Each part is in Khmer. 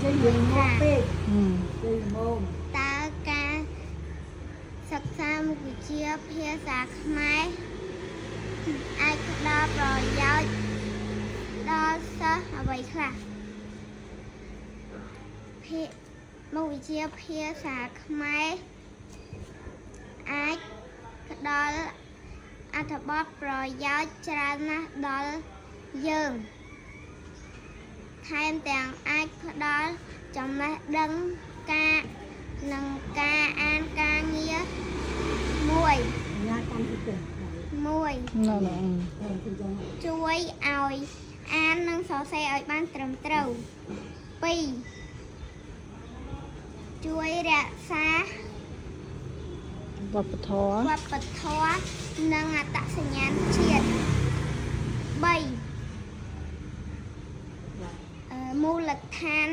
ចេញយើងមកពេក ហឹម ចេញមក តើការសិក្សាមុខវិជ្ជាភាសាខ្មែរអាចផ្ដល់ប្រយោជន៍ដល់សិស្សអ្វីខ្លះភាមុខវិជ្ជាភាសាខ្មែរអាចផ្ដល់អត្ថបទប្រយោជន៍ច្រើនណាស់ដល់យើងថែមទាំងអាចផ្ដល់ចំណេះដឹងការ និងការអានការងារមួយ ញ៉ាកម្មទៅទៅ មួយ ណ៎ណ៎ ទៅចឹង ជួយឲ្យអាននិងសរសេរឲ្យបានត្រឹមត្រូវ2ជួយរក្សា វប្បធម៌ វប្បធម៌និងអត្តសញ្ញាណជាតិ3មូលដ្ឋាន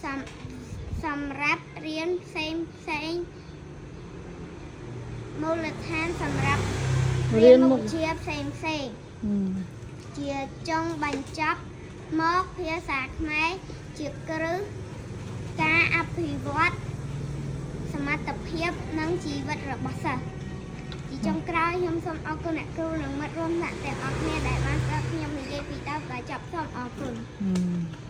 សំសម្រាប់រៀនផ្សេងផ្សេងមូលដ្ឋានសម្រាប់ រៀនមុខ មុខជាផ្សេងផ្សេង ហឹម ជាចុងបញ្ចប់មកភាសាខ្មែរជាគ្រឹះការអភិវឌ្ឍសមត្ថភាពនិងជីវិតរបស់សិស្សជាចុងក្រោយខ្ញុំសូមអរគុណអ្នកគ្រូនិងមិត្តរួមថ្នាក់ទាំងអស់គ្នាដែលបានស្ដាប់ខ្ញុំនិយាយពីដើមដល់ចប់សូមអរគុណ ហឹម